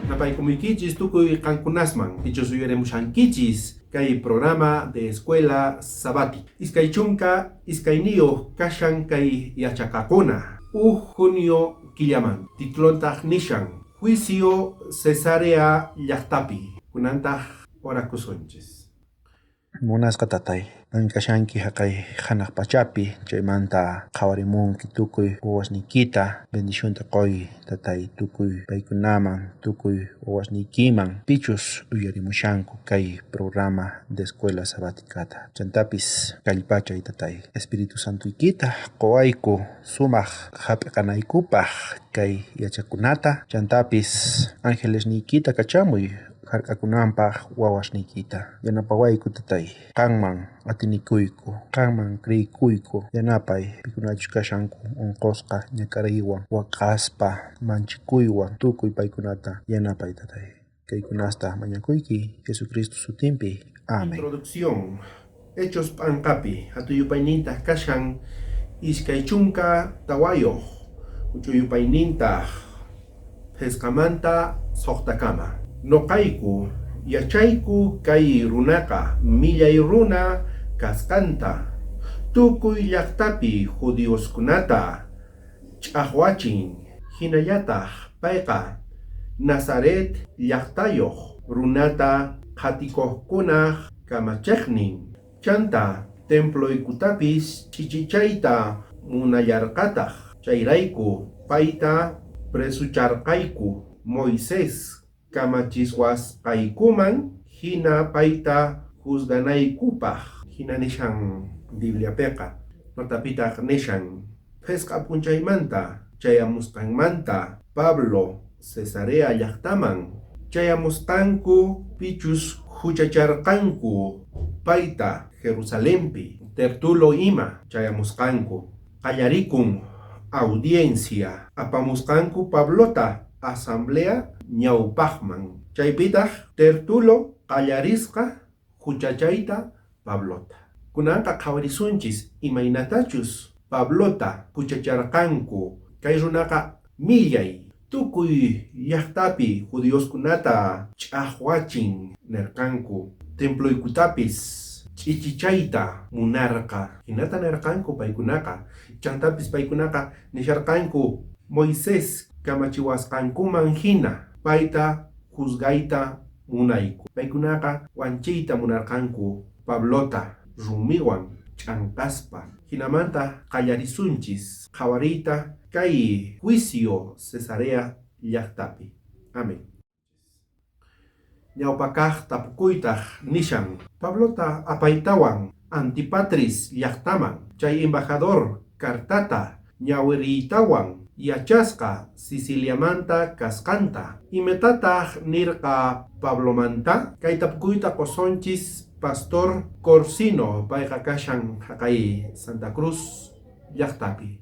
Napaykumuykichis tukuy qankunasman, pichus uyarimushankichis kay programa de Escuela Sabática. 22 kashan kay yachaqakuna uj junio killaman. Titulontaq nishan Juicio Cesarea llaqtapi. Kunantaq orakusunchis. Munasqa Tatay, qan kashanki jaqay janaj pachapi, chaymanta qhawarimunki tukuy wawasniykita, bendicionta qoy Tatay tukuy paykunaman, tukuy wawasniykiman, pichus uyarimushanku kay programa de Escuela Sabáticata. Chantapis kallpachay Tatay, Espíritu Santoykita qowayku sumaj jap'iqanaykupaj kay yachakunata, chantapis angelesniykita kachamuy jark'akunanpaj wawasniykita. Yanapawayku Tatay, qanman atinikuyku, qanman creeykuyku, yanapay pikunachus kashanku onqosqa ñak'ariywan, waqaspa, manchikuywan, tukuy paykunata yanapay Tatay. Kaykunasta mañakuyki Jesucristo sutinpi. Amén. Introducción. Hechos p'anqapi hatuyupaynintaj kashan 24, huch'uyupaynintaj 5manta 6kama. Noqayku yachayku kay runaqa millay runa kasqanta, tukuy llajtapi judioskunata ch'ajwachin, jinallataj payqa Nazaret llajtayoj runata qhatikojkunaj kamachejnin. Chanta temploykutapis ch'ichichayta munallarqataj. Chayrayku payta presucharqayku Moisés kamachiswasqaykuman jina payta juzganaykupaj. Jina nishan Bibliapeqa. Notapitaj nishan 5 p'unchaymanta chayamusqanmanta Pablo Cesarea llajtaman chayamusqanku pichus juchacharqanku payta Jerusalenpi, Tertulo ima chayamusqanku. Qallarikun audiencia apamusqanku Pablota asamblea ñawpajman. Chaypitaj Tertulo qallarisqa juchachayta Pablota. Kunanqa qhawarisunchis imaynatachus Pablota juchacharqanku. Kay runaqa millay, tukuy llajtapi judioskunata ch'ajwachin nerqanku, temploykutapis ch'ichichayta munarqa. Jinata nerqanku paykunaqa. Chantapis paykunaqa nisharqanku Moisés kamachiwasqankuman jina payta juzgayta munayku. Paykunaqa wanchiyta munarqanku Pablota rumiwan ch'anqaspa. Jinamanta qallarisunchis qhawariyta kay juicio Cesarea llajtapi. Amén. Ñawpa kaj tapukuytaj nishan, Pablota apaytawan Antipatris llajtaman, chay embajador cartata ñawiriytawan yachasqa Siciliamanta kasqanta. Imatataj nirqa Pablomanta? Kay tapukuyta qosunchis pastor Corsino, payqa kashan jaqay Santa Cruz llajtapi.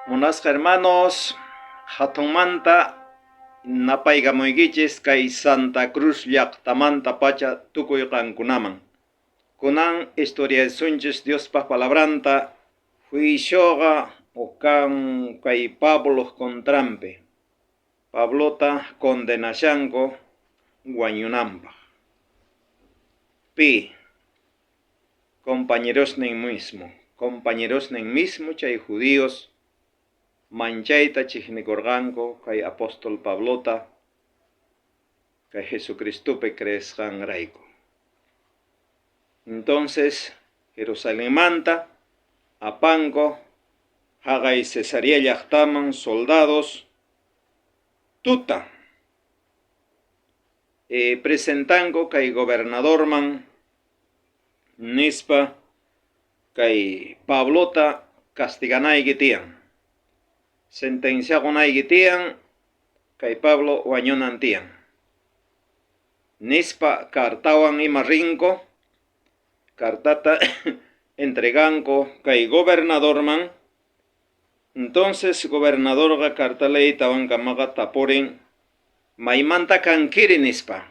Munasqa hermanos, jatunmanta napaykamuykichis kay Santa Cruz llajtamantapacha tukuy qankunaman. Kunan estudiasunchis Diospa palabranta, juicioqa kan kay Pabloj contranpi. Pablota condenashanku wañunanpaj. Pi? Compañerosnin mismo, compañerosnin mismo chay judíos manchayta chejnikorqanku kay apóstol Pablota kay Jesucristopi creesqanrayku. Entonces Jerusalenmanta apanku jaqay Cesarea llajtaman soldados tuta presentanku kay gobernadorman nispa kay Pablota castiganayki tiyan, sentenciaqonayki tiyan, kay Pablo wañunan tiyan nispa cartawan ima rinku, cartata entreganku kay gobernadorman. Entonces gobernadorqa carta leytawan kamaqa tapurin maymanta kankiri nispa.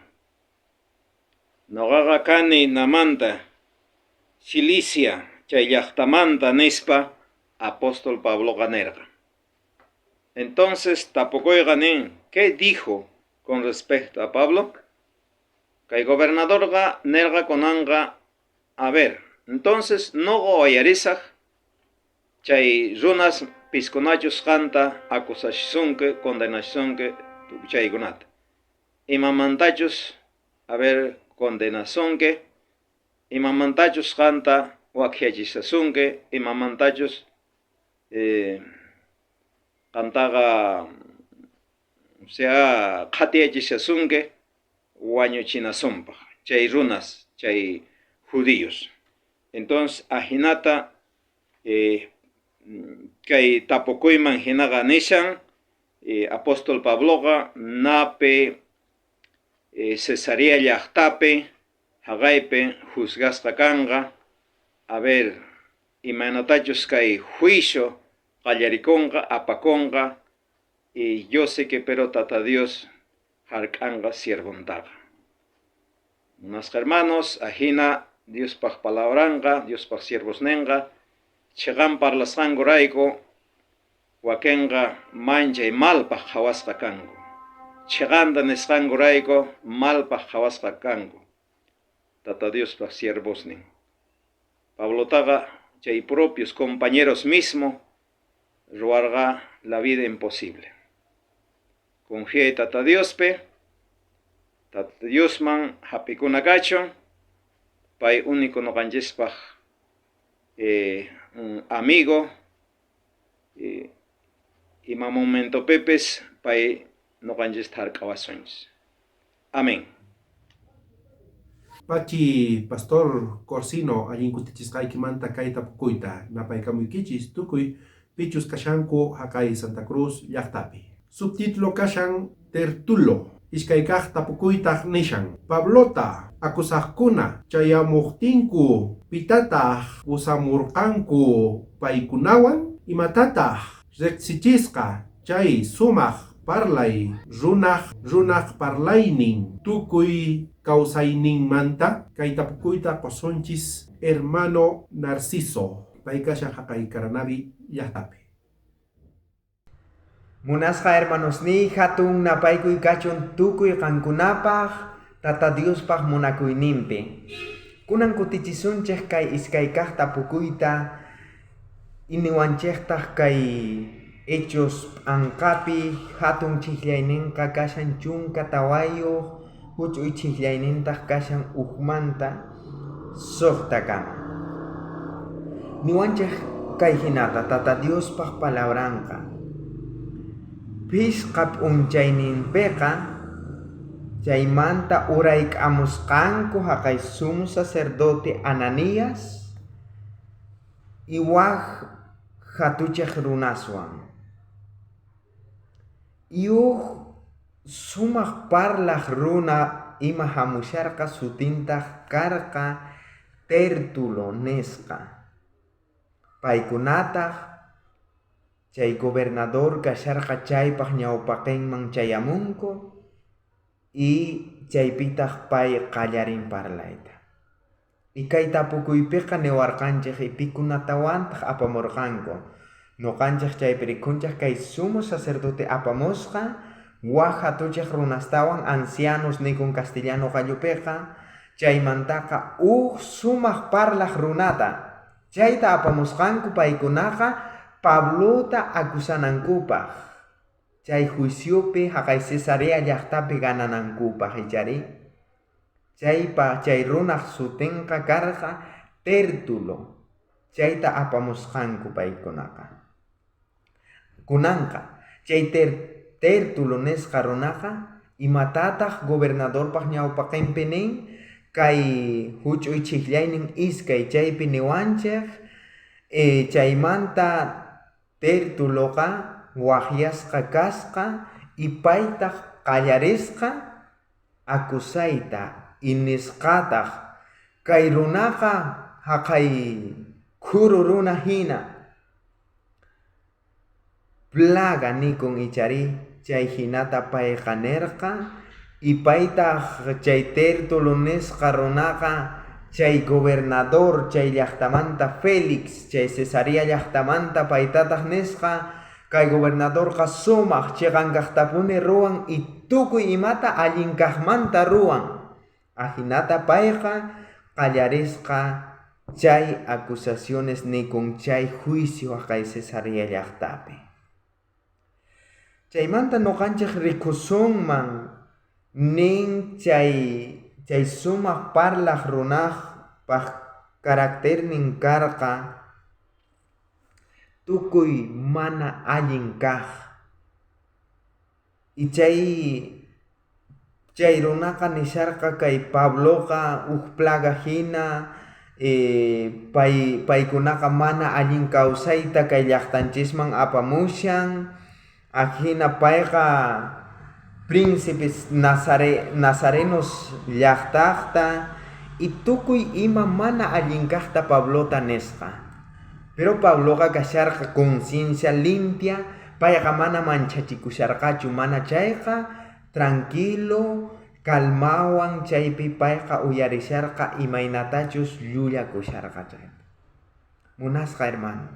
Noqaqa kani namanta Cilicia chay llajtamanta nispa apóstol Pabloqa nerqa. Entonces tapukuyqa nin, Qué dijo con respecto a Pablo? Kay gobernadorqa nerqa kunanqa, a ver, entonces noqa uyarisaj chay runas piskunachus qanta acusashisunki, condenashisunki chaykunata. Imamantachus, a ver, condenasunki, imamantachus qanta wajyachishasunki, imamantachus qantaqa, o sea, qhatiyachishasunki wañuchinasunpaj chay runas, chay judíos. Entonces, ajinata kay tapukuyman jinaqa nishan apóstol Pabloqa nape Cesarea llajtapi jaqaypi juzgasqa kanqa. A ver, imaynatachus kay juicio qallarikunqa, apakunqa, y yo sé que pero Tata Dios jark'anqa siervontaqa. Munasqa hermanos, ajina Diospaj palabranqa, Diospaj siervosnenqa, cheqan parlasqankurayku wakenqa manchay malpaj qhawasqa kanku. Cheqanta nisqankurayku malpaj qhawasqa kanku. Tata Diospaj siervosnin. Pablotaqa chay propios compañeros mismo ruwarqa la vida imposible. Confiay Tata Diospi, Tata Diosman jap'ikuna kachun, pay único noqanchispaj un amigo, ima momentopipis pay noqanchista jark'awasunchis. Amén. Pachi Pastor Corsino allin kutichisqaykimanta kay tapukuyta napaykamuykichis tukuy pichus kashanku haqay Santa Cruz llaqtapi. Subtítulo kashan Tertulo. Iskay kaq tapukuytaq nishan Pablota acusaqkuna chayamuqtinku pitataq pusamurqanku paykunawan, imatataq riqsichisqa chay sumaq parlay runaq parlaynin tukuy kawsayninmanta? Kay tapukuyta qusunchis hermano Narciso, pay kashan haqay Caranavi llaqtapi. Munasqa hermanosniy, hatun napaykuy kachun tukuy qankunapaj Tata Diospaj munakuyninpi. Kunan kutichisunchej kay iskay kaq tapukuyta iniwanchejtaj kay Hechos p'anqapi hatun chijllayninqa kashan 14, huch'uy chijllaynintaq kashan 1manta 6kama. Niwanchej kay hinata Tata Diospaj palabranqa. Phisqa p'unchayninpiqa chaymanta urayk'amusqanku haqay sumo sacerdote Ananías y waj hatuchej runaswan. Y uj sumaq parlaj runa ima hamusharqa sutintaq karqa Tértulo nisqa. Paykunataq chay gobernador kasharqa chaypaq ñawpaqinman chayamunku y chaypitaq pay qallarin parlayta. Y kay tapukuypiqa niwarqanchej y pikunatawantaq apamurqanku. Noqanchej chaypi rikunchej kay sumo sacerdote apamusqa waj hatuchej runastawan ancianos nikun castellano qallupiqa chaymantaqa uj sumaq parlaj runata. Chayta apamusqanku paykunaqa Pablota acusanankupaj. Chay juiciopi haqay Cesarea llaqtapi gananankupaj ichari. Chaypa chay runaj sutinqa karqa Tértulo. Chayta apamusqanku paykunaqa. Kunanqa chay Tértulo nisqa runaqa imatataq gobernadorpaj ñawpaqinpi nin kay huch'uy chijllaynin iskay chaypi niwanchej chaymanta Tértuloqa wajyasqa kasqa y paytaq qallarisqa acusayta y nisqataq kay runaqa haqay khuru runa hina plaga nikun ichari chay hinata payqa nirqa y paytaq chay Tértulo nisqa runaqa chay gobernador chay llaqtamanta Félix chay Cesarea llaqtamanta paytataq nisqa Kay gobernadorqa sumaj cheqan kajtapuni ruwan y tukuy imata allin kajmanta ruwan. Ajinata payqa qallarisqa chay acusaciones nikun chay juicio jaqay Cesarea llajtapi. Chaymanta noqanchej rikusunman nin chay sumaj parlaj runajpaj caracternin karqa tukuy mana allin kaj. Y chay runaqa nisharqa kay Pabloqa uj plaga jina, paykunaqa mana allin kawsayta kay llajtanchisman apamushan, ajina payqa príncipes nazarenos llajtajta y tukuy ima mana allin kajta Pablota nisqa. Pero Pabloqa kasharqa conciencia limpia, payqa mana manchachikusharqachu, mana chayqa tranquilo, calmawan chaypi payqa uyarisharqa imaynatachus llullakusharqa chayta. Munasqa hermano,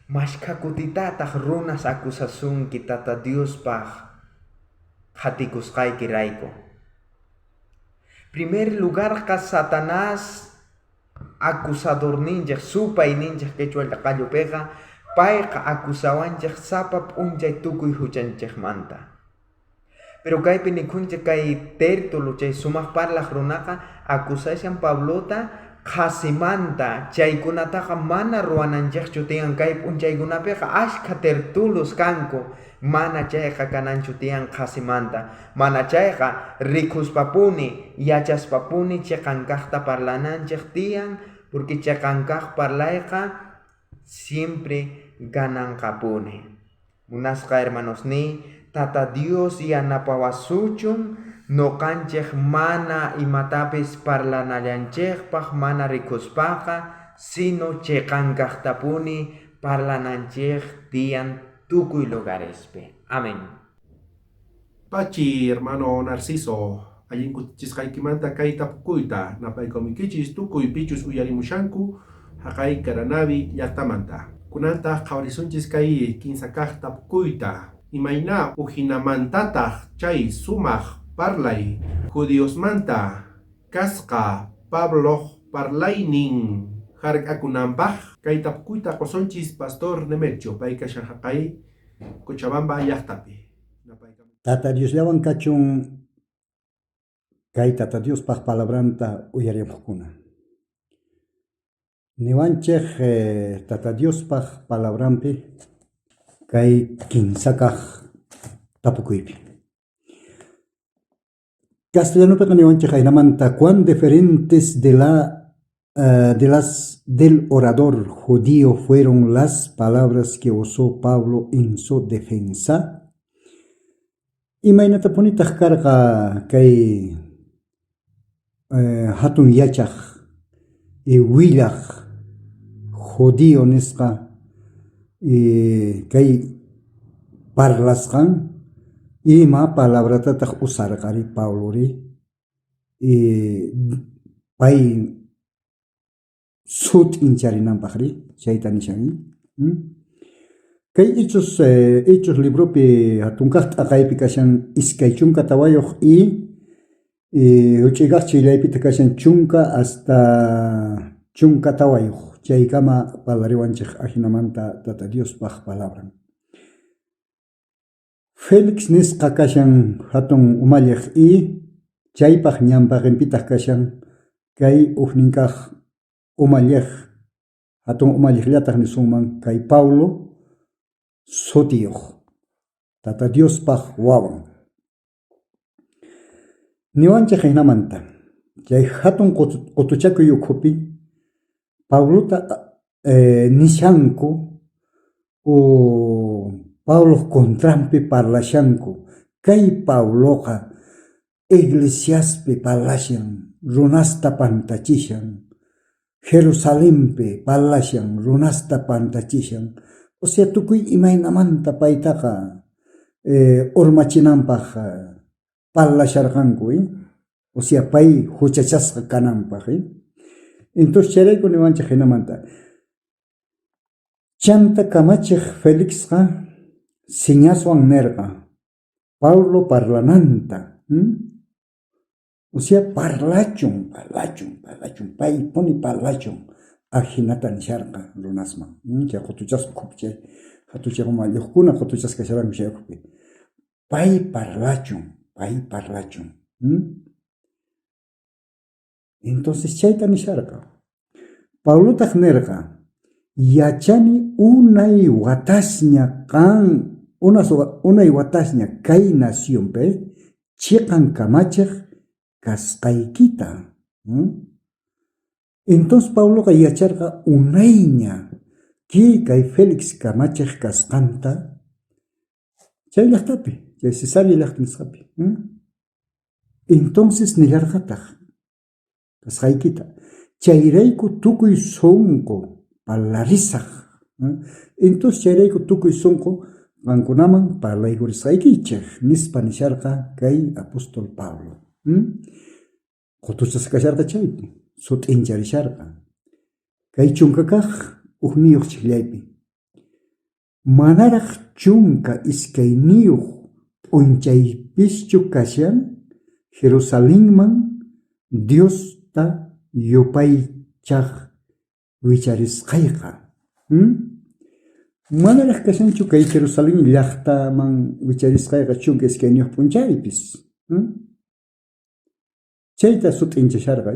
mashkha kutitataj runas acusasunki Tata Diospaj qhatikusqaykirayku. Primer lugarqa Satanás acusadorninchej, supayninchej quechua qallupiqa, payqa acusawanchej sapa p'unchay tukuy huchanchejmanta. Pero kaypi nikhunchej kay Tértulo chay sumaj parlaj runaqa acusashan Pablota qhasimanta, chaykunataqa mana ruwananchejchu tiyan kay p'unchaykunapiqa ashkha tertulos kanku, mana chayqa kananchu tiyan qhasimanta, mana chayqa rikuspapuni, yachaspapuni cheqan kajta parlananchej tiyan, porque cheqan kaj parlayqa siempre gananqapuni. Munasqa hermanosniy, Tata Dios yanapawasuchun noqanchej mana imatapis parlanallanchejpaj mana rikuspaqa, sino cheqan kajtapuni parlananchej tiyan tukuy lugarespi. Amén. Pachi, hermano Narciso, allin kutichisqaykimanta kay tapukuyta napaykumikichis tukuy pichus uyarimushanku haqay Caranavi llaqtamanta. Kunantaq qhawarisunchis kay kinsa kaq tapukuyta. Imayna ujinamantataq chay sumaq parlay judiosmanta kasqa Pabloq parlaynin hark'akunanpaq? Kay tapukuyta qusunchis pastor Nemecho, pay kashan haqay Cochabamba llaqtapi. Tata Diosllawan kachun kay Tata Diospaj palabranta uyarimuqkuna. Niwanchej Tata Diospaj palabranpi kay kinsakaj tapukuypi. Castellanopiqa niwanchej aynamanta cuán diferentes de la de las del orador judío fueron las palabras que usó Pablo en su defensa. Imaynatapunitaj karqa kay hatun yachaj y willaj judío nisqa kay parlasqan ima palabratataq usarqari Pablori pay sut'incharinanpaqri chayta nishani. Kay Hechos libropi hatun kaq t'aqaypi kashan 24 y huch'uykaq chayllapitaq kashan 10 hasta 14 chaykama parlariwanchej ajinamanta Tata Diospaj palabran. Félix nisqa kashan hatun umalliq y chaypaj ñanpaqinpitaq kashan kay ujninkaq umalliq hatun umalliqllataq nisunman kay Pablo sutiyuq Tata Diospaj wawan. Niwanchej jinamanta chay hatun qutuchakuy ukhupi Pablota nishanku o Pabloq contranpi parlashanku kay Pabloqa iglesiaspi parlashan runasta pantachishan Jerusalenpi parlashan runasta pantachishan, o sea tukuy imaynamanta paytaqa urmachinanpaj parlasharqanku, o sea pay huchachasqa kananpaj. Entonces chayrayku niwanchej jinamanta. Chanta kamachej Felixqa Señaswan nerqa Pablo parlananta. O sea, parlachun, parlachun, parlachun, paypuni parlachun. Ajinata nisharqa runasman. Chay qotuchasqa ukhupi chay jatuchaj umalliqkuna qotuchasqa kasharanku chay ukhupi. Pay parlachun, pay parlachun. Entonces chayta nisharqa. Pablotaj nerqa, yachani unay watasña qan, unay watasña kay nacionpi chiqan kamachej kasqaykita. Entonces Pabloqa yacharqa unayña ki kay Félix kamachej kasqanta chay llajtapi, chay Cesarea llajta nisqapi. Entonces nillarqataj kasqaykita, chayrayku tukuy sonqo parlarisaj. Entonces chayrayku tukuy sonqo qankunaman parlaykurisqaykichej nispa nisharqa kay apóstol Pablo. Qotuchasqa kasharqa chaypi, sut'incharisharqa. Kay chunka kaj ujniyuq chijllaypi. Manaraj 12 p'unchaypischu kashan Jerusalenman Diosta yupaychaj wicharisqayqa. Manaraj kashanchu kay Jerusalén llajtaman wicharisqayqa 12 p'unchaypis. Chayta sut'inchasharqa.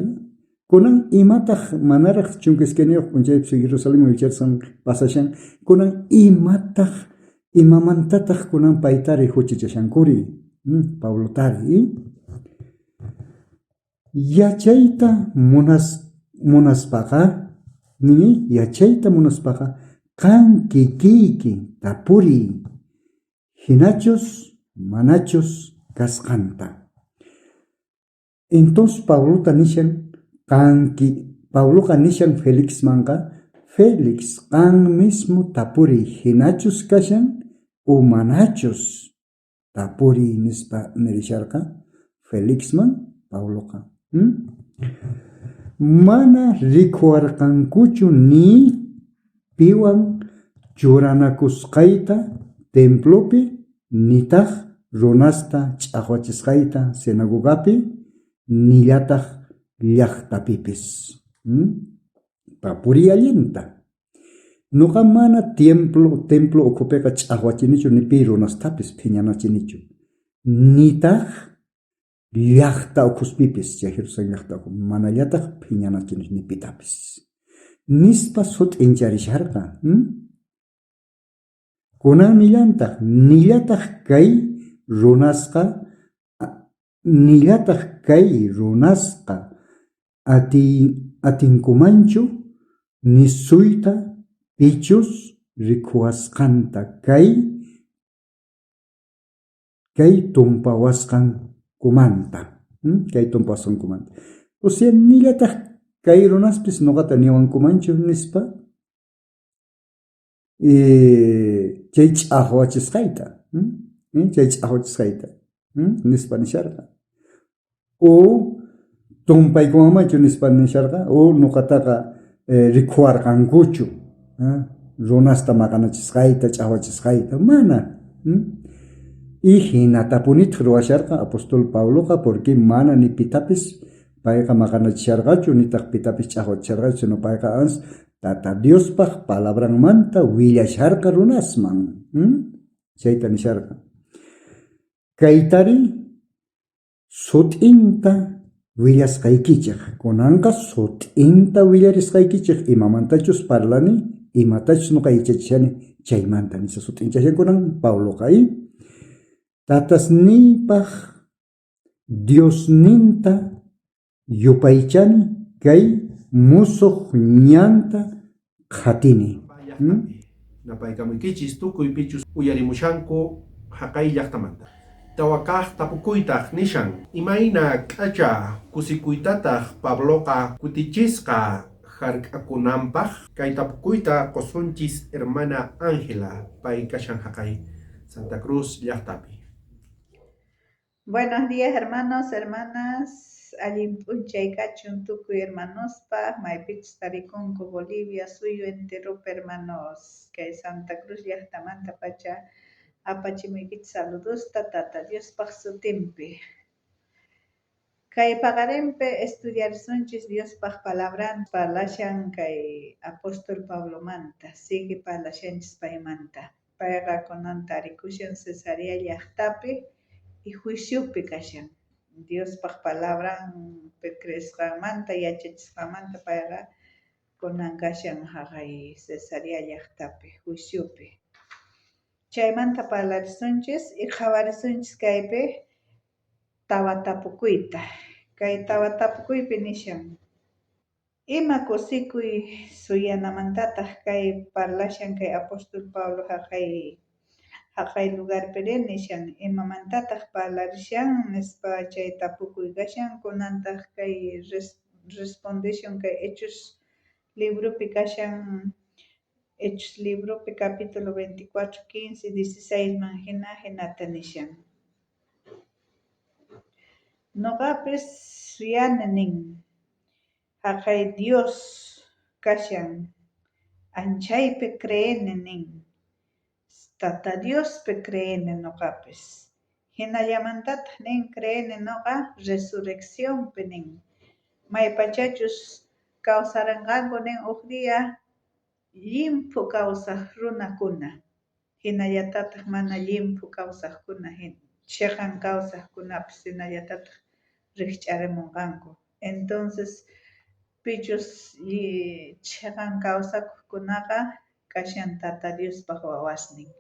Kunan imataj manaraj 12 p'unchaypis Jerusalenman wicharisqan pasashan, kunan imataj imamantataj kunan paytari juchachashankuri, Pablotari. Yachayta munaspaqa, nini, yachayta munaspaqa qan kikiyki tapuriy hinachus manachus kasqanta. Entonces Pablota nishan qanki Pabloqa nishan Felixmanqa, Félix qan mismo tapuriy hinachus kashan o manachus tapuriy nispa nirisharqa Felixman Pabloqa. Mana rikuwarqankuchu ni piwan churanakusqayta templopi nitaj runasta ch'ajwachisqayta sinagogapi nillataj llajtapipis. Tapuriy allinta. Noqa mana templo ukhupiqa ch'ajwachinichu ni pi runastapis phiñanachinichu. Nitaj llajta ukhuspipis, chay Jerusalén llajta ukhu, manallataj phiñanachinichu ni pitapis. Nispa sut'incharisharqa. Kunan nillantaj, nillataj kay runasqa, nillataj kay runasqa atinkumanchu nisuyta pichus rikuwasqanta kay tumpawasqankumanta. Kay tumpawasqankumanta. O sea, nillataj kay runaspis noqata niwankumanchu nispa chay ch'ajwachisqayta, chay ch'ajwachisqayta nispa nisharqa. O tumpaykumanmanchu nispa nisharqa, o noqataqa rikuwarqankuchu runasta maqanachisqayta, ch'ajwachisqayta, mana. Y hinatapunitaq ruwasharqa apóstol Pabloqa, porque mana ni pitapis payqa maqanachisharqachu, nitaq pitapis ch'ajwachisharqachu, sino payqa ans Tata Diospaj palabranmanta willasharqa runasman. Chayta nisharqa. Kaytari sut'inta willasqaykichej. Kunanqa sut'inta willarisqaykichej imamantachus parlani, imatachus noqa yachachishani chaymanta nispa sut'inchashan kunan Pabloqa. Tatasniypaj Diosninta yupaychani kay mosoj ñanta qhatini. Napaykamuykichis tukuy pichus uyarimushanku jaqay llajtamanta. Tawa kaj tapukuytaj nishan, imayna k'acha kusikuytataj Pabloqa kutichisqa jark'akunanpaj? Kay tapukuyta qosunchis hermana Ángela, pay kashan jaqay Santa Cruz llajtapi. Buenos días, hermanos, hermanas. Allin p'unchay kachun tukuy hermanospaj, maypichus tarikunku Bolivia suyu enteropi hermanos, kay Santa Cruz llajtamanta pacha. Apachimuykichis saludosta Tata Diospaj sutinpi. Kay paqarinpi estudiarisunchis Diospaj palabran parlashan kay apóstol Pablomanta, sigue parlashanchis paymanta. Payqa kunan tarikushan Cesarea llaqtapi y juiciopi kashan. Diospaj palabran creesqanmanta yachachisqanmanta payqa kunan kashan jaqay Cesarea llaqtapi juiciopi. Chaymanta parlarisunchis y qhawarisunchis kaypi tawa tapukuyta. Kay tawa tapukuypi nishan ima kusikuy suyanamantataq kay parlashan kay apóstol Pablo jaqay lugarpiri nishan imamantataq parlarishan nispa chay tapukuy kashan kunantaq kay respondishun kay Hechos libropi kashan Hechos libropi capítulo 24, 15, 16 man hina hinata nishan. Noqapis suyani nin jaqay Dios kashan anchaypi creeni nin Tata Diospi creeni noqapis hinallamantataq nin creeni noqa resurreccionpi nin maypachachus kawsaranqanku nin uj día llimphu kawsaq runakuna hinallatataq mana llimphu kawsaqkuna chiqan kawsaqkunapis hinallatataq rikch'arimunqanku. Entonces pichus chiqan kawsakuqkunaqa kashan Tata Diospaj wawasnin.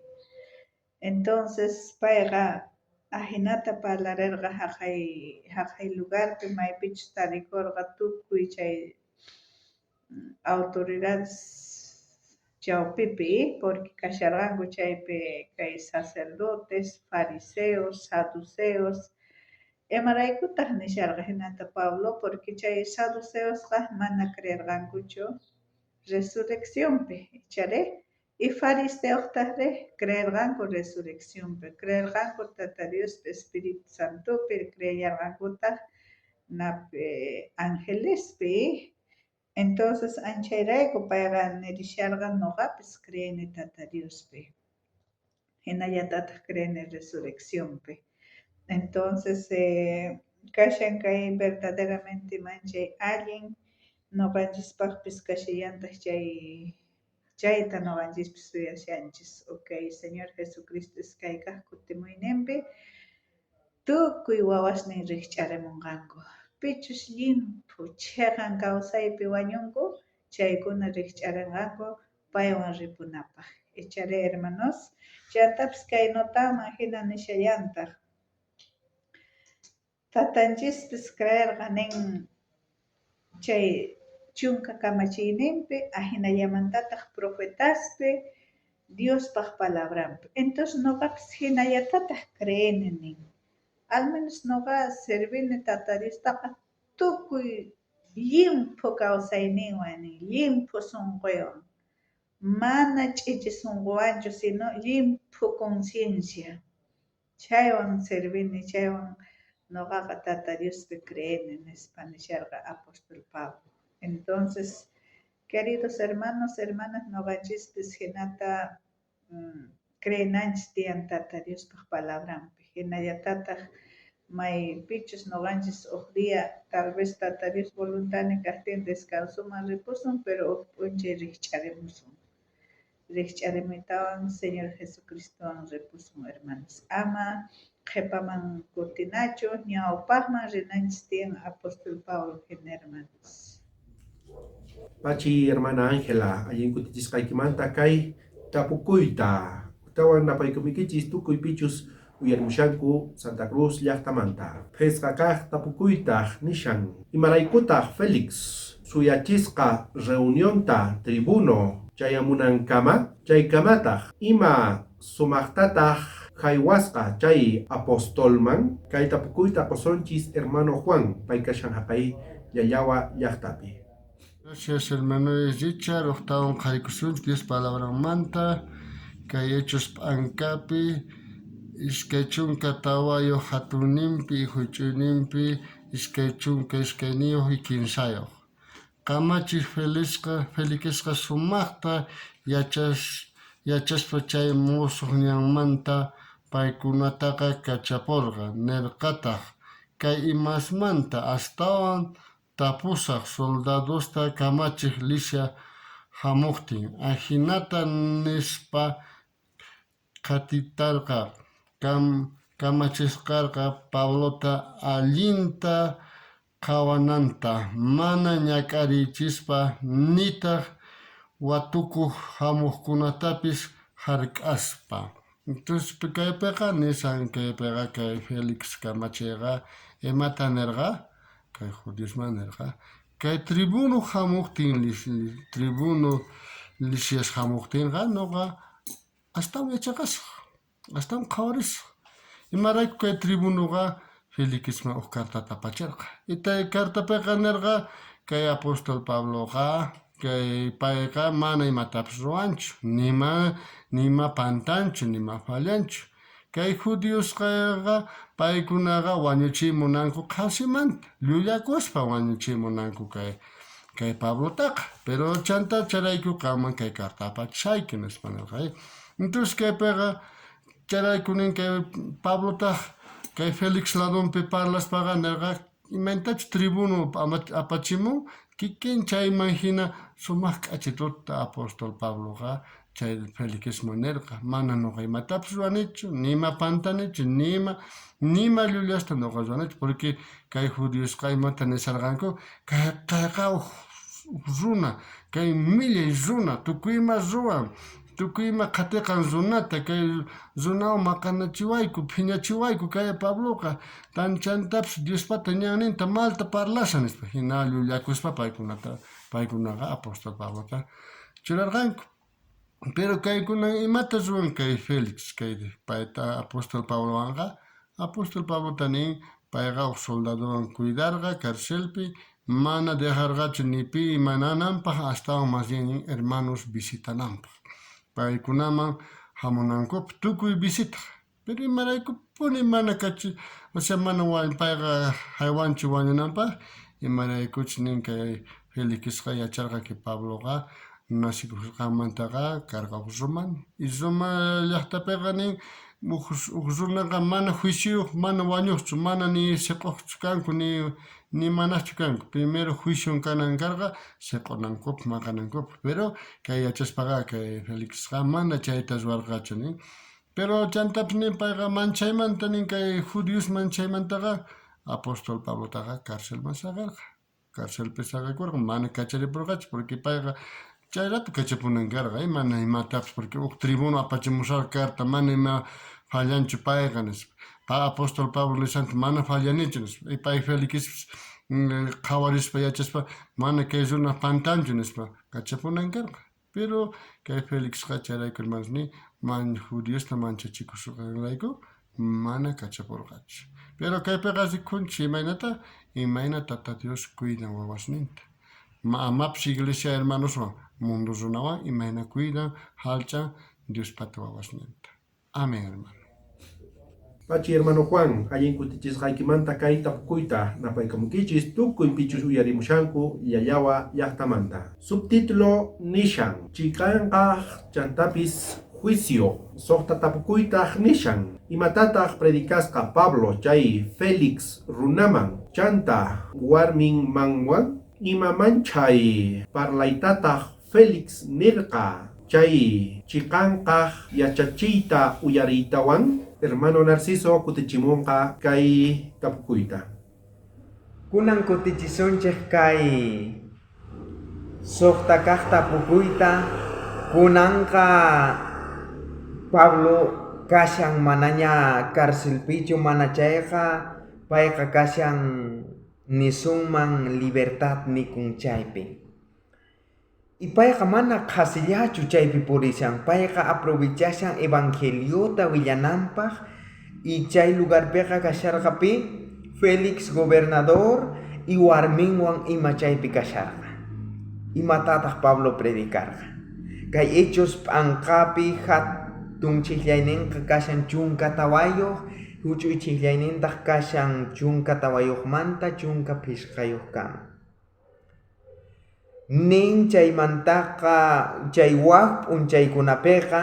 Entonces payqa ajinata parlarirqa jaqay lugarpi maypichus tarikurqa tukuy chay autoridades chawpipi porque kasharqanku chaypi kay sacerdotes, fariseos, saduceos. Imaraykutaq nisharqa hinata Pablo porque chay saduceosqa mana creerqankuchu resurreccionpi ichari y fariseojtaqri creerqanku resurreccionpi, creerqanku Tata Diospi Espíritu Santopi, creellarqankutaq angelespi. Entonces anchayrayku payqa nirisharqa noqapis creeni Tata Diospi. Hinallatataq creeni resurreccionpi. Entonces kashan kay verdaderamente manchay allin noqanchispaqpis kashallantaq chayta noqanchispis suyashanchis. Okay, Señor Jesucristo iskay kaq kutimuyninpi tukuy wawasnin rikch'arimunqanku. Pichus llimphu chiqan kawsaypi wañunku chaykuna rikch'arinqanku paywan ripunapaq. Ichari hermanos, chantapis kay notaman hina nishallantaq. Tatanchispis creerqa nin chay chunka kamachiyninpi ajinallamantataq profetaspi Diospaj palabranpi. Entonces noqapis hinallatataq creeni nin. Al menos noqa servini Tata Diostaqa tukuy llimphu kawsayninwan nin, llimphu sunquywan. Mana ch'ichi sunquwanchu sino llimphu conciencia. Chaywan servini, chaywan noqaqa Tata Diospi creeni nispa nisharqa apóstol Pablo. Entonces, queridos hermanos, hermanas, noqanchispis hinata creenanchis tiyan Tata Diospaj palabranpi. Hinallatataq maypichus noqanchis uj día tal vez Tata Dios voluntadnin kaqtin descansoman ripusun, pero uj p'unchay rikch'arimusun. Rikch'arimuytawan Señor Jesucristowan ripusun, hermanos. Ama qhipaman kutinachu, ñawpaqman rinanchis tiyan apóstol Pablo hina, hermanos. Pachi, hermana Ángela, allin kutichisqaykimanta kay tapukuyta. Tawan napaykumikichis tukuy pichus uyarimushanku Santa Cruz llaqtamanta. Phisqa kaq tapukuytaq nishan imaraykutaq Félix suyachisqa reunionta tribuno chayamunankama chaykamataq ima sumaqtataq haywasqa chay apostolman kay tapukuyta qusunchis hermano Juan pay kashan haqay Llallawa llaqtapi. Gracias, hermano Richard. Ujtawan qharikusunchik Dios palabranmanta kay Hechos p'ankapi 24 hatunninpi huch'uyninpi 22 y 3. Kamachiq Felixqa sumaqta yachaspa chay mosoj ñanmanta paykunataqa kachaporqa. Nerqataj kay imasmanta astawan tapusaj soldadosta kamachej Lisia jamojtin. Ajinata nispa qhatitarqa kamachisqarqa Pablota allinta qhawananta, mana ñak'arichispa, nitaj watukoj jamojkunatapis jark'aspa. Entonces kaypeqa nishan kaypeqa kay Félix kamacheyqa imata nerqa kay judiosman nerqa kay tribuno jamojtin, tribuno Lisias jamojtinqa noqa astawan yachaqasaj, astawan qhawarisaj. Imarayku kay tribunoqa Felixman uj cartata apacherqa. Y cartapeqa nerqa kay apóstol Pabloqa kay payqa mana imatapis ruwanchu, nima pantanchu, nima fallanchu. Kay judiosqa paykunaqa wañuchiy munanku qhasimanta, llullakuspa wañuchiy munanku kay Pablotaqa. Pero chanta chayrayku qanman kay carta apachishayki nispa nerqa. Entonces kaypeqa chayrayku nin kay Pablotaj kay Félix ladonpi parlaspaqa nerqa imaynatachus tribuno apachimun kikin chayman jina sumaj k'achituta apóstol Pabloqa chay Felixman nerqa mana noqa imatapis ruwanichu, nima pantanichu, nima llullasta noqa ruwanichu, porque kay judiosqa imata nisharqanku kayqa uj runa, kay millay runa, tukuy ima ruwan, tukuy ima qhatiqan runata, kay runawan maqanachiwayku, phiñachiwayku kay Pabloqa, chantapis Diospata ñanninta malta parlashan nispa, jina llullakuspa paykunaqa apóstol Pablota churarqanku. Pero kaykunan imata ruwan kay Félix, kay payta apóstol Pablowanqa, apóstol Pablota nin payqa uj soldadowan cuidarqa carcelpi, mana dejarqachu ni pi imanananpaj, astawan más bien nin hermanos visitananpaj. Paykunaman jamunankupaj tukuy visitaj. Pero imaraykupuni mana kachi, o sea mana payqa jaywanchu wañunanpaj, imaraykuchus nin kay Felixqa yacharqa que Pabloqa nacikusqanmantaqa karqa uj romano. Y Roma llajtapeqa nin uj runaqa mana juicioyoj, mana wañojchu, mana ni seq'ojchu kanku, ni manajchu kanku. Primero juicio kanan karqa seq'onankupaj, maqanankupaj. Pero kay yachaspaqa kay Felixqa mana chayta ruwarqachu nin. Pero chantapis nin payqa manchaymanta nin kay judios manchaymantaqa apóstol Pablotaqa carcelman saqerqa. Carcelpi saqekurqa, mana kachariporqachu, porque payqa chay rato kachapunan karqa, mana imatapis, porque uj tribuno apachimusharqa carta, mana ima fallanchu payqa nispa. Apóstol Pablo nishanta mana fallanichu nispa. Y pay Felixpis qhawarispa yachaspa mana kay runa pantanchu nispa kachapunan karqa. Pero kay Felixqa chayrayku hermanos ni judiosta manchachikusqanrayku mana kachaporqachu. Pero kaypeqa rikunchis imaynata imayna Tata Dios cuidan wawasninta. Amapis iglesia hermanoswan mundo runawan imayna cuidan jallch'an Diospata wawasninta. Amén, hermano. Pachi hermano Juan, allin kutichisqaykimanta kay tapukuyta napaykamunkichis tukuy pichus uyarimushanku Llallawa llajtamanta. Subtítulo nishan chiqanqaj chantapis juicio. Suqta tapukuytaj nishan imatataq predicasqa Pablo chay Félix runaman chanta warminmanwan imamanchay parlaytataq Félix nirqa chay chiqanqaj yachachiyta uyariytawan. Hermano Narciso kutichimunqa kay tapukuyta. Kunan kutichisunchej kay suqta kaq tapukuyta. Kunanqa Pablo kashan manaña carcelpichu, mana chayqa payqa kashan nisunman libertad nikun chaypi. Y payqa mana qhasillachu chaypi purishan, payqa aprovechashan evangeliota willananpaj. Y chay lugarpiqa kasharqa pi Félix gobernador y warminwan ima chaypi kasharqa. Imatataq Pablo predicarqa? Kay Hechos p'anqapi hatun chijllayninqa kashan 14, huch'uy chijllaynintaq kashan 14manta 15kama. Nin chaymantaqa chay waj p'unchaykunapeqa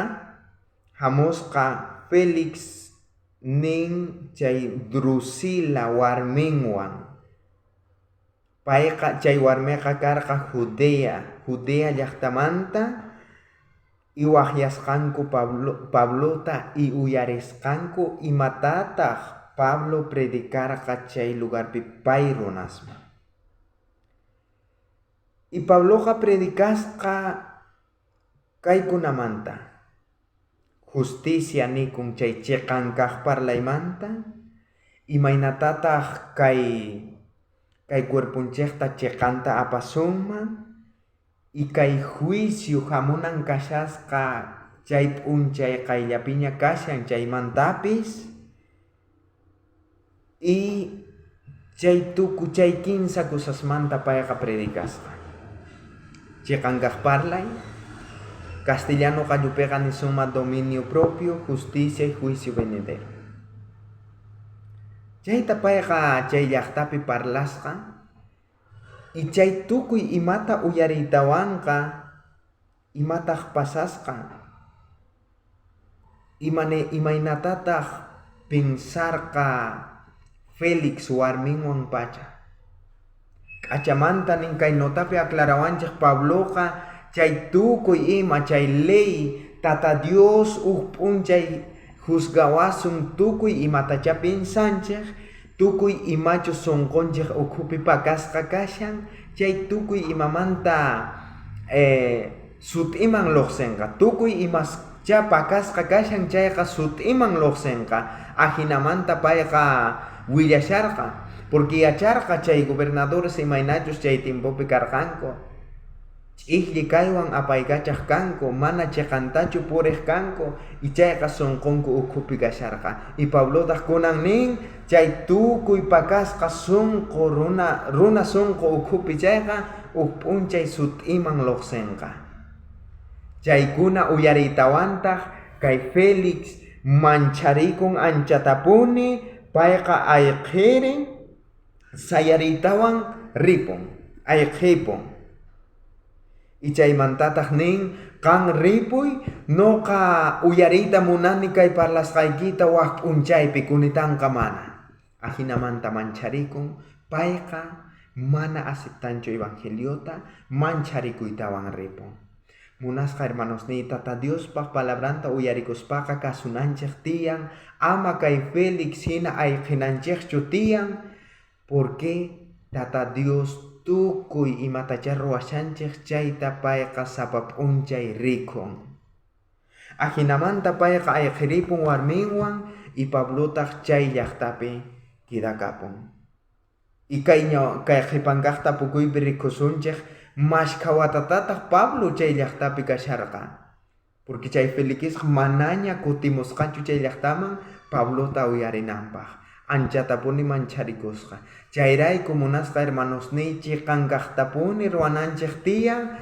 hamusqa Félix nin chay Drusila warminwan. Payqa chay warmeqa karqa Judea, Judea llajtamanta y wajyasqanku Pablota y uyarisqanku imatataj Pablo predicarqa chay lugarpi pay runasman. Y Pabloqa predicasqa kaykunamanta. Justicia nikun chay chiqan kaq parlaymanta, imaynatataj kay kay cuerponchejta chiqanta apasunman y kay juicio hamunan kashasqa chay p'unchay qayllapiña kashan chaymantapis y chay tukuy chay kinsa cosasmanta payqa predicasqa. Chiqan kaq parlay, castellano qallupiqa nisunman dominio propio, justicia y juicio venidero. Chayta payqa chay llajtapi parlasqa y chay tukuy imata uyariytawanqa imataj pasasqa, imaynatataj pensarqa Félix warminwan pacha. K'achamanta nin kay notapi aclarawanchej Pabloqa chay tukuy ima chay ley Tata Dios uj p'unchay juzgawasun tukuy imatachá pensanchej, tukuy imachus sunqunchej ukhupi pakasqa kashan, chay tukuy imamanta sut'iman lluqsinqa, tukuy imaschá pakasqa kashan chayqa sut'iman lluqsinqa, ajinamanta payqa willasharqa, porque yacharqa chay gobernadores imaynachus chay tiempopi karqanku, ch'ijlli kaywan apaykachaj kanku, mana chiqantachu purej kanku, y chayqa sunqunku ukhupi kasharqa. Y Pablotaj kunan nin chay tukuy pakasqa sunqu runa runa sunqu ukhupi chayqa uj p'unchay sut'iman lluqsinqa. Chaykuna uyariytawantaj kay Félix mancharikun anchatapuni, payqa ayqhirin sayariytawan ripun, ayqhipun. Y chaymantataj nin qan ripuy noqa uyariyta munani kay parlasqaykita waj p'unchaypi kunitanqa mana. Ajinamanta mancharikun payqa mana aceptanchu evangeliota mancharikuytawan ripun. Munasqa hermanosniy Tata Diospaj palabranta uyarikuspaqa kasunanchej tiyan, ama kay Félix hina ayqhinanchejchu tiyan, porque Tata Dios tukuy imatachá ruwashanchej chayta payqa sapa p'unchay rikun. Ajinamanta payqa ayqhiripun warminwan y Pablotaj chay llajtapi quedakapun. Y kay kay qhipan kaq tapukuypi rikusunchej mashkha watatataq Pablo chay llajtapi kasharqa. Porque chay Felixqa manaña kutimusqachu chay llajtaman Pablota uyarinanpaj. Anchatapuni mancharikusqa. Chayrayku munasqa hermanosniy chiqan kaqtapuni ruwananchej tiyan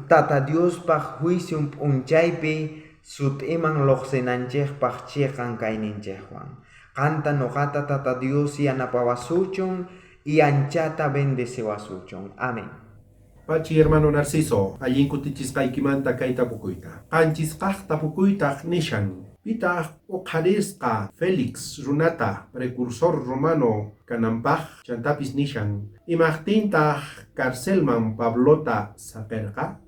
Tata Diospaj juicio p'unchaypi sut'iman lluqsinanchejpaj chiqan kayninchejwan. Qanta noqata Tata Dios yanapawasuchun y anchata bendeciwasuchun. Amén. Pachi hermano Narciso, allin kutichisqaykimanta kay tapukuyta. Qanchisqaj tapukuytaj nishan. Pitaj uqharisqa Félix runata precursor romano kananpaj chantapis nishan. Imajtintaj carcelman Pablota saqerqa?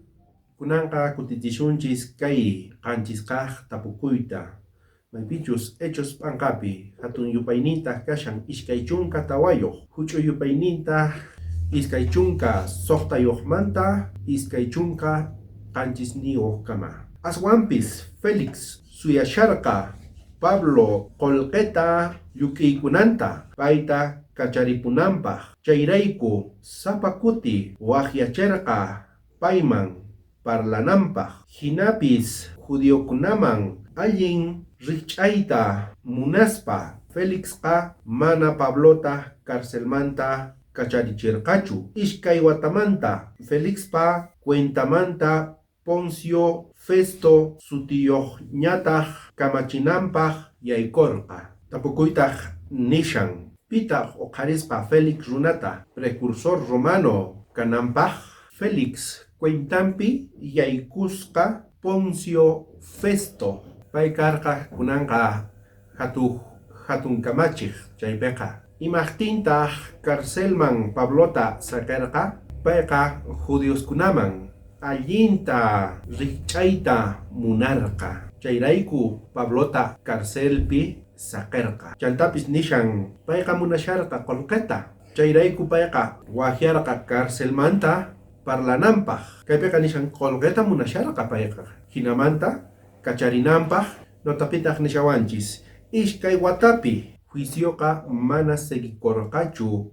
Kunanqa kutichisunchis kay qanchisqaj tapukuyta. Maypichus Hechos p'anqapi hatun yupaynintaj kashan 24, huch'uy yupaynintaj 26manta 27kama. Aswanpis Félix suyasharqa Pablo qullqita lluk'iykunanta payta kacharipunanpaj. Chayrayku sapa kuti wajyacherqa payman parlananpaj. Jinapis judiokunaman allin rikch'ayta munaspa Felixqa mana Pablota carcelmanta kacharicherqachu. Iskay watamanta Felixpa cuentamanta Poncio Festo sutiyuqñataq kamachinanpaq yaykorqa. Tapukuytaj nishan. Pitaq uqharisqa Félix runata precursor romano kananpaj? Felix cuentanpi yaykusqa Poncio Festo. Pay karqa kunanqa hatun kamachej chaypeqa. Imajtintaj carcelman Pablota saqerqa? Payqa judioskunaman allinta rikch'ayta munarqa. Chayrayku Pablota carcelpi saqerqa. Chantapis nishan payqa munasharqa qolqeta. Chayrayku payqa wajyarqa carcelmanta parlananpaj. Kaypiqa nishan qolqeta munasharqa payqa. Jinamanta kacharinanpaj notapitaq nishawanchis. Iskay watapi juicioqa mana seguikorqachu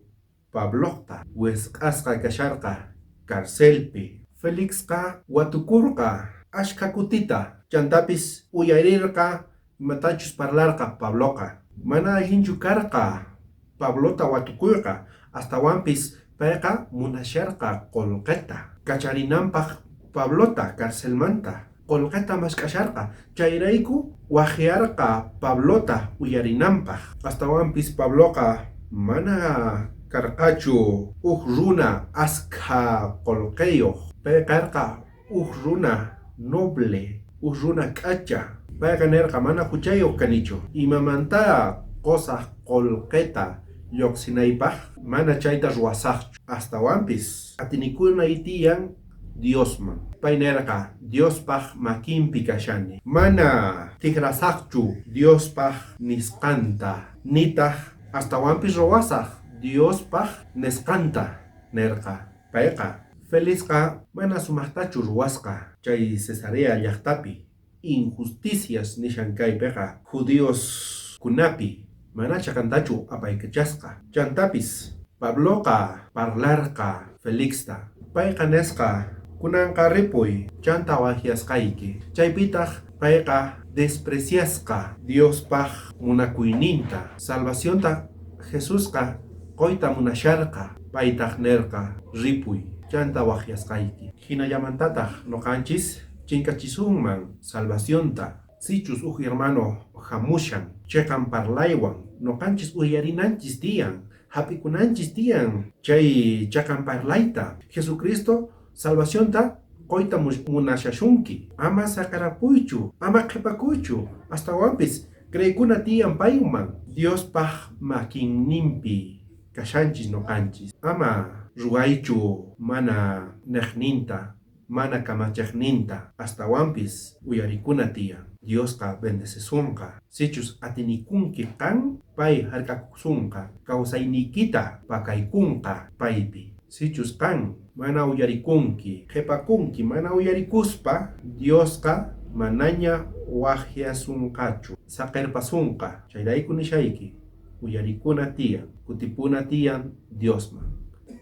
Pablojta. Wisq'asqa kasharqa carcelpi. Felixqa watukurqa ashkha kutita. Chantapis uyarirqa imatachus parlarqa Pabloqa. Mana allinchu karqa Pablota watukuyqa, astawanpis payqa munasharqa qolqeta. Kacharinanpaj Pablota carcelmanta qolqeta mask'asharqa. Chayrayku wajyarqa Pablota uyarinanpaj. Astawanpis Pabloqa mana karqachu uj runa askha qolqeyoj. Pay karqa uj runa noble, uj runa k'acha. Payqa nerqa mana huchayoj kanichu. Imamanta qosaj qolqeta lluqsinaypaj mana chayta ruwasaqchu. Astawanpis atinikunay tiyan Diosman. Pay nerqa Diospaj makinpi kashani. Mana tijrasaqchu Diospaj nisqanta, nitaq astawanpis ruwasaq Diospaj nisqanta nerqa. Payqa Felixqa mana sumaqtachu ruwasqa chay Cesarea llaqtapi. Injusticias nishan kaypiqa judioskunapi mana chaqantachu apaykachasqa. Chantapis Pabloqa parlarqa Felixta. Payqa nisqa kunanqa ripuy chanta wajyasqayki. Chaypitaq payqa despreciasqa Diospaj munakuyninta. Salvacionta Jesusqa qoyta munasharqa. Paytaq nerqa ripuy chanta wajyasqayki. Jinallamantataq noqanchis chinkachisunman salvacionta. Sichus uj hermano hamushan cheqan parlaywan noqanchis uyarinanchis tiyan, hap'ikunanchis tiyan chay chaqan parlayta. Jesucristo salvacionta qoyta munashashunki. Ama saqarapuychu, ama qhipakuychu, astawanpis creykuna tiyan payman. Diospaj makinninpi kashanchis noqanchis. Ama ruwaychu mana neqninta, mana kamachejninta, astawanpis uyarikuna tiyan. Diosqa bendecisunqa. Sichus atinikunki qan, pay hark'akusunqa, kawsayniykita pakaykunqa paypi. Sichus qan mana uyarikunki, qhipakunki mana uyarikuspa, Diosqa manaña wajyasunqachu, saqirpasunqa. Chayrayku nishayki, uyarikuna tiyan, kutipuna tiyan Diosman.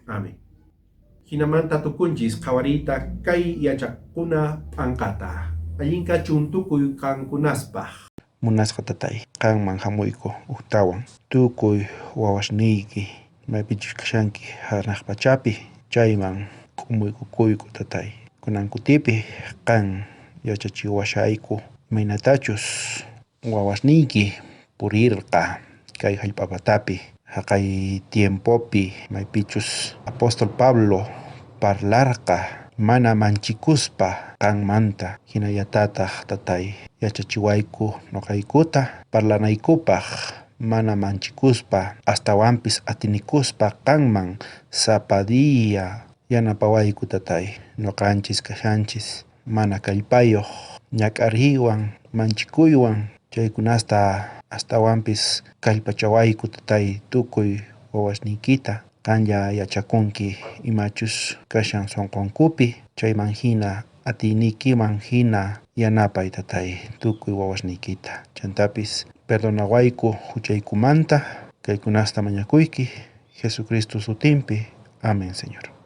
Amén. Jinamanta tukunchis qhawariyta kay yachaqkuna p'anqata. Allinka chuntukuy qankunaspaj. Munasqa tatay, qanman hamuyku ujtawan. Tukuy wawasniyki maypichus kashanki hanaq pachapi chayman k'umuykukuyku tatay. Kunan kutipi qan yachachiwashayku imaynatachus wawasniyki purirqa kay hallp'a patapi haqay tiempopi maypichus apóstol Pablo parlarqa mana manchikuspa qanmanta hinallatataq tatay yachachiwayku noqaykuta parlanaykupaq mana manchikuspa astawanpis atinikuspa qanman sapa día yanapawayku tatay. Noqanchis kashanchis mana kallpayuq ñak'ariywan manchikuywan chaykunasta astawanpis kallpachawayku tatay tukuy wawasniykita qanlla yachakunki imachus kashan sunqunkupi chayman hina atiyniykiman hina yanapay tatay tukuy wawasniykita. Chantapis perdonawayku huchaykumanta kaykunasta mañakuyki Jesucristo sutinpi. Amén, Señor.